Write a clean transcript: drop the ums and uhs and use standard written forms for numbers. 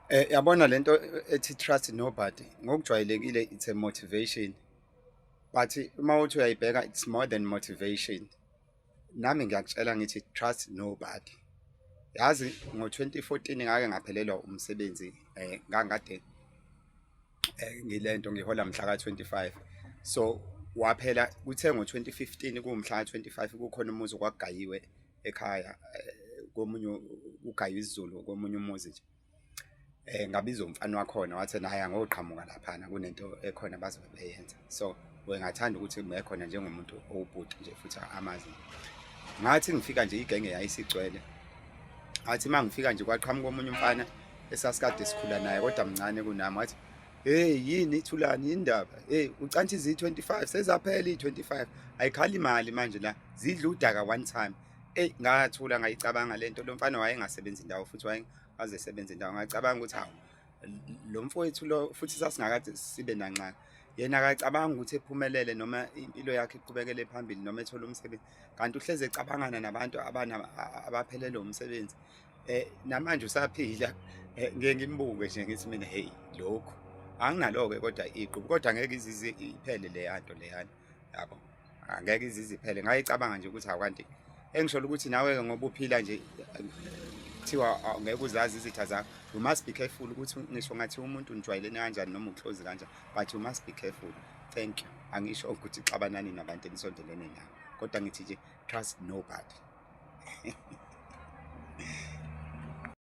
Yabona lento ethi "trust nobody", ngokujwayelekile it's a motivation, but uma uthi uyayibheka, it's more than motivation. Nami ngiyakutshela ngithi trust nobody. Yazi, ngo-2014 ngake ngaphelelwa umsebenzi. Ngangikade ngilento ngihola mhla ka-25, so waphela. Kuthe ngo-2015 kuwumhla ka-25, kukhona umuzi okwagayiwe ekhaya, komunye kugaywe isiZulu komunye umuzi nje. Ngabiza umfana wakhona, wathi naye angoqhamuka laphana, kunento ekhona bazobe beyenza, so wengathanda ukuthi kube khona njengomuntu owubhuti nje futhi amazi. Ngathi ngifika nje, igenge yayisigcwele. Ngathi uma ngifika nje, kwaqhamuka omunye umfana esasikade sikhula naye kodwa mncane kunami, wathi, "Hey, yini Thulani, indaba? Hey, ucanthi zi-25, sezaphela i-25, ayikhali imali manje la, zidla udaka one time." Ey, ngathula, ngayicabanga lento. Lo mfana wayengasebenzi indawo futhi wayengaze indawo. Ngacabanga ukuthi hawu, lo mfowethu lo, futhi sasingakade sibe nanxa yena akacabanga ukuthi ephumelele noma impilo yakhe iqhubekele phambili noma ethole umsebenzi, kanti uhleze ecabangana nabantu abaphelelwe umsebenzi. Namanje usaphila. Ngeke ngimbuke nje, ngithi mina, hey, lokhu anginalo-ke kodwa iqhubu, kodwa angeke izize iphele leya nto leyana, yabo, angeke izize iphele. Ngayicabanga nje ukuthi awu, kanti engisholo ukuthi nawe-ke ngoba uphila nje, kuthiwa ngeke uzazi izitha zakho. You must be careful ukuthi ngisho ngathi umuntu nijwayelene kanjani noma u-close kanjani, but you must be careful. Thank you. Angisho ukuthi xabanani nabantu enisondelene nabo, kodwa ngithi nje trust nobody.